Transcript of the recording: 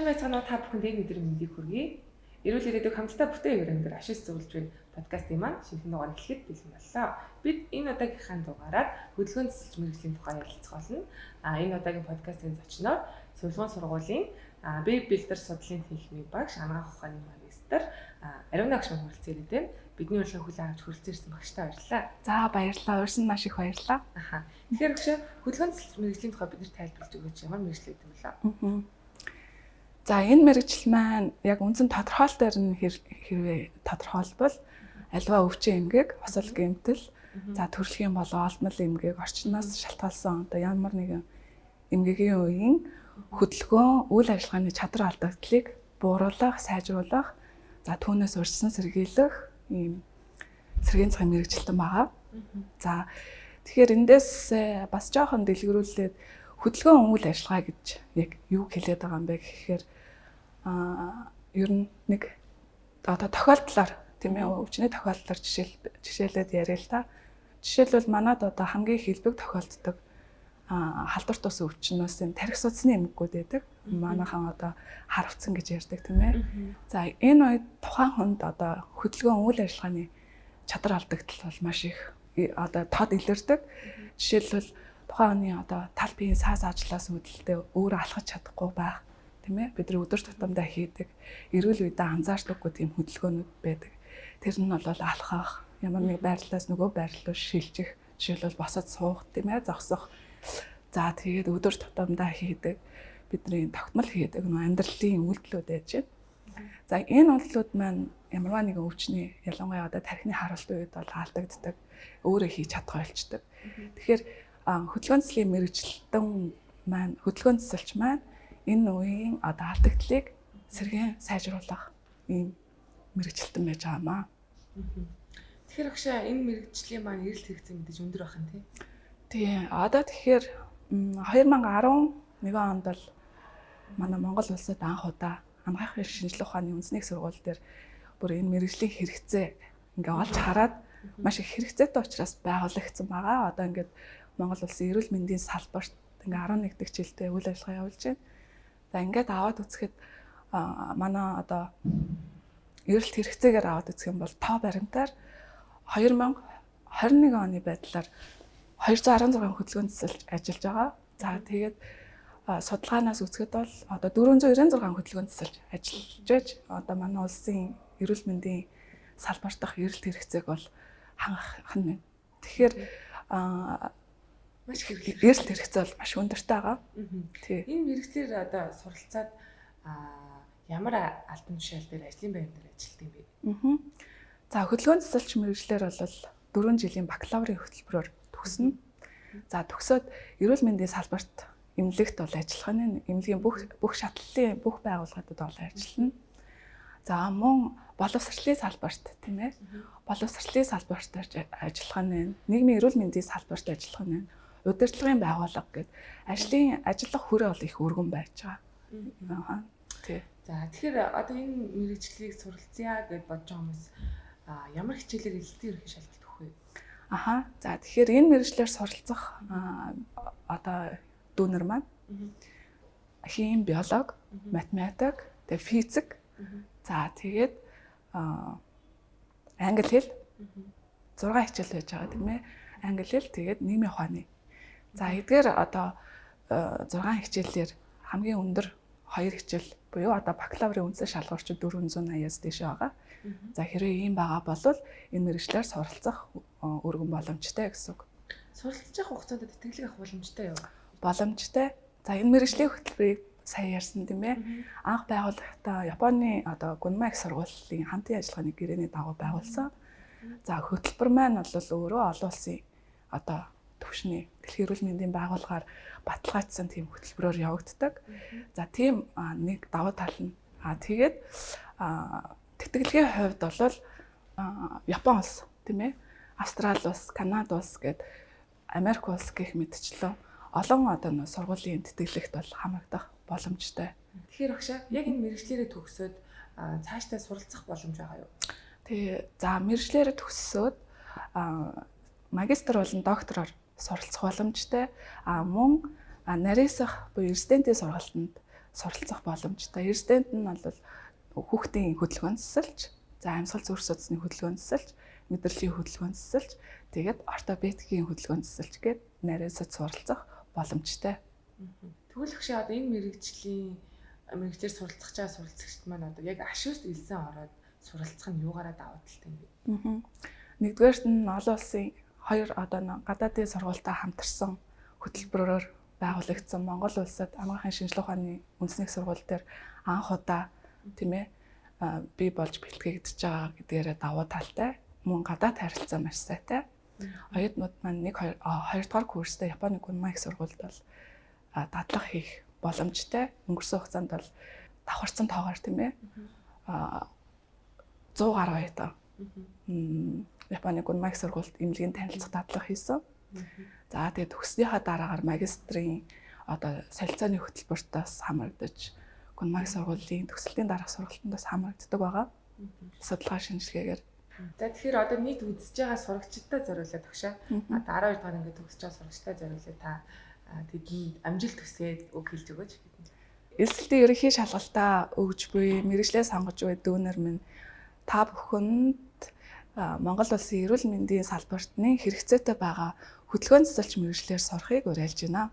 Сайн байцгаана уу, та бүхэнд энэ өдрийн мэндийг хүргэе. Эрүүл ирээдүйг хамтдаа бүтээн өрөөн дээр ашиг зөвлөж буй подкастын маань шинэхэн дугаар эхлэхэд бэлэн боллоо. Бид энэ удаагийнхаа дугаараар хөдөлгөөн засалж мэргэжлийн тухай ярилцах болно. Энэ удаагийн подкастын зочноор Сувилгын сургуулийн бие бэлдэр судлалын техникийн багш, анагаах ухааны магистр Ариуна агш маань хүрэлцэн ирээд байна. Бидний урилгыг хүлээн авч хүрэлцэн ирсэн багштай баярлалаа. За, баярлалаа. Урьсан маш их баярлалаа. Аха. Тэгэхээр багш, хөдөлгөөн засалж мэргэжлийн тухай бид нар тайлбарлаж өгөөч. Ямар мэргэжил гэдэг юм бэ? За, энэ мэргэжил маань яг үндсэн тодорхойлолт дээр нь хэрвээ тодорхойлбол альва өвчин эмгэг, осол гэмтэл, за төрөлхийн болон олдмол эмгэг, орчноос шалтгаалсан одоо ямар нэгэн эмгэгийн үеийн хөдөлгөөн, үйл ажиллагааны чадвар алдагдлыг бууруулах, сайжруулах, за түүнээс урьдчилан сэргийлэх ийм сэргээн засгийн мэргэжилтэн байгаа. За, тэгэхээр эндээс бас жоохон дэлгэрүүлээд хөдөлгөөн үйл ажиллагаа гэж яг юу хэлээд байгаа юм бэ гэхээр ер нь нэг одоо тохиолдлоор, тийм ээ, өвчний тохиолдлоор жишээлээд яриа л та. Жишээлбэл, манад одоо хамгийн хэлбэг тохиолддог халдвар тус өвчнөөс энэ тархи судасны эмгэгүүд байдаг. Манайхан одоо харавцсан гэж ярьдаг, тийм ээ. За, энэ үед тухайн хүнд одоо хөдөлгөөн үйл ажиллагааны чадвар алдагдал бол маш их одоо тод илэрдэг. Жишээлбэл, тухайн хүний одоо тал биеийн саас ажлаас үүдэлтэй өөрөө алхаж чадахгүй байх, тийм ээ. Бид нар өдөр тутамдаа хийдэг, эрүүл үедээ анзаардаггүй тийм хөдөлгөөнүүд байдаг. Тэр нь бол алхах, ямар нэг байрлалаас нөгөө байрлал руу шилжих, жишээлбэл, босоод суух, тийм ээ, зогсох. За, тэгээд өдөр тутамдаа хийдэг бидний тогтмол хийдэг нөө амьдралын үйлдэлүүд байж байна. За, энэ үйлдэлүүд маань ямарваа нэгэн өвчний, ялангуяа одоо тархины харалтын үед бол алдагддаг, өөрөө хийж чадахгүй болчдөг. Тэгэхээр хөдөлгөөн заслийн мэргэжилтэн маань, хөдөлгөөн засалч маань энэ үеийн одоо алдагдлыг сэргээн сайжруулах ийм мэргэжилтэн байж байгаа юм аа. Тэгэхээр багшаа, энэ мэргэжлийн маань эрэлт хэрэгцээ мэдээж өндөр байх нь, тий? Тийм. Одоо тэгэхээр 2011 онд бол манай Монгол улсад анх удаа анагаахын шинжлэх ухааны үндэсний их сургууль дээр бүр энэ мэргэжлийн хэрэгцээ ингээ олж хараад маш их хэрэгцээтэй учраас байгуулагдсан байгаа. Одоо ингээд Монгол улсын эрүүл мэндийн салбарт ингээ 11 дэх жилдээ үйл ажиллагаа явуулж байна. За, ингээд аваад үзэхэд манай одоо эрэлт хэрэгцээгээр аваад үзэх юм бол тоо баримтаар 2021 оны байдлаар 216 хөдөлгөөн засалж ажиллаж байгаа. За, тэгээд судалгаанаас үзэхэд бол одоо 496 хөдөлгөөн засалж ажиллаж байж одоо манай улсын эрүүл мэндийн салбар дахь эрэлт хэрэгцээг бол хангах нь байна. Тэгэхээр маш их эрэлт хэрэгцээ бол маш өндөртэй байгаа. Тий. Энэ мэргэжлээр одоо суралцаад ямар албан тушаал дээр, ажлын байран дээр ажилладаг юм бэ? За, хөдөлгөөн засалч мэргэжлээр бол 4 жилийн бакалаврын хөтөлбөрөөр төгснө. За, төгсөөд эрүүл мэндийн салбарт эмнэлэгт бол ажиллах нь, эмнэлгийн бүх шатлалын бүх байгууллагуудад бол ажиллана. За, мөн боловсролын салбарт, тийм ээ. Боловсролын салбарт ажиллах нь, нийгмийн эрүүл мэндийн салбарт ажиллах нь, удирдлагын байгууллага гээд ажлын ажиллах хүрээ бол их өргөн байж байгаа. Тий. За, тэгэхээр одоо энэ мэргэжлийг суралцъя гэж бодож байгаа хүмүүс ямар хичээлээр элсэлтийн ерөнхий шалгалт өгөх вэ? Аха. За, тэгэхээр энэ мэргэжлээр суралцах одоо дүүнер маань хим, биологи, математик, тэгээ физик. За, тэгээд англи хэл, 6 хичээл байж байгаа, тийм ээ. Англи хэл, тэгээд нийгмийн ухааны. За, эдгээр одоо 6 хичээлээр хамгийн өндөр 2 хичээл буюу одоо бакалаврын үндсэн шалгуур чинь 480-аас дээш байгаа. За, хэрвээ ийм байгаа бол энэ мэргэжлээр суралцах өргөн боломжтой гэсэн үг. Суралцж явах хугацаанд тэтгэлэг авах боломжтой юу? Боломжтой. За, энэ мэргэжлийн хөтөлбөрийг сая ярьсан, тийм ээ. Анх байгуулахдаа Японы одоо Гунма их сургуулийн хамтын ажиллагааны гэрээний дагуу байгуулсан. За, хөтөлбөр маань бол өөрөө олон улсын одоо түвшний дэлхийн эрүүл мэндийн байгууллагаар баталгаажсан тийм хөтөлбөрөөр явагддаг. За, тийм нэг давуу тал нь. Тэгээд тэтгэлгийн хувьд бол Япон улс, тийм ээ, Австрали улс, Канада улс гээд Америк улс гэх мэтчлэн олон одоо нөө сургуулийн тэтгэлэгт бол хамрагдах боломжтой. Тэгэхээр багшаа, яг энэ мэргэжлээрээ төгсөөд цаашдаа суралцах боломж байгаа юу? Тэгээ, за, мэргэжлээрээ төгссөөд магистр болон доктороор суралцах боломжтой. Мөн нарийсах буюу резидентийн сургалтанд суралцах боломжтой. Резидент нь бол хүүхдийн хөдөлгөөн засалж, за амьсгал зүрх судасны хөдөлгөөн засалж, мэдрэлийн хөдөлгөөн засалж, тэгээд ортопедикийн хөдөлгөөн засалж гээд нарийсаж суралцах боломжтой. Тэгвэл хөшөө одоо энэ мэргэжлийн мэргэжлээр суралцах чаа суралцагчд маань одоо яг ашуус элсэн ороод суралцах нь юугаараа давуу талтай юм бэ? Нэгдүгээрт нь олон улсын хоёр одоо гадаадын сургуультай хамтарсан хөтөлбөрөөр байгуулагдсан Монгол улсад амгаахын шинжилгээ ухааны үндэсний сургууль дээр анх удаа, тийм ээ, бий болж бэлтгэгдэж байгаа гэдгээрээ давуу талтай. Мөн гадаад харилцаа маш сайтай. Оюутнууд маань нэг хоёр хоёрдугаар курстэй Японы Гунма их сургуульд бол дадлага хийх боломжтой. Өнгөрсөн хугацаанд бол давхарцсан тоогоор, тийм ээ, 100 гаруй оюутан Японы Гунма их сургуульд эмнэлгийн танилцах дадлага хийсэн. За, тэгээд төгссөнийхөө дараагаар магистрийн одоо солилцооны хөтөлбөрт бас хамрагдаж, Гунма их сургуулийн төгсөлтийн дараах сургалтанд бас хамрагддаг байгаа. Судалгаа шинжилгээгээр. За, тэгэхээр одоо нийт үзэж байгаа сурагчдад зориулаад, төгшөө. Одоо 12 дугаар ингээд төгсөж байгаа сурагчдад зориулаад та тэдэнд амжилт хүсээд үг хэлж өгөөч. Элсэлтийн ерөнхий шалгалтаа өгж буй, мэргэжлээ сонгож буй дүүнер минь, та бүхэнд Монгол улсын эрүүл мэндийн салбартны хэрэгцээтэй байгаа хөдөлгөөн засалч мэргэжлээр сурахыг уриалж байна.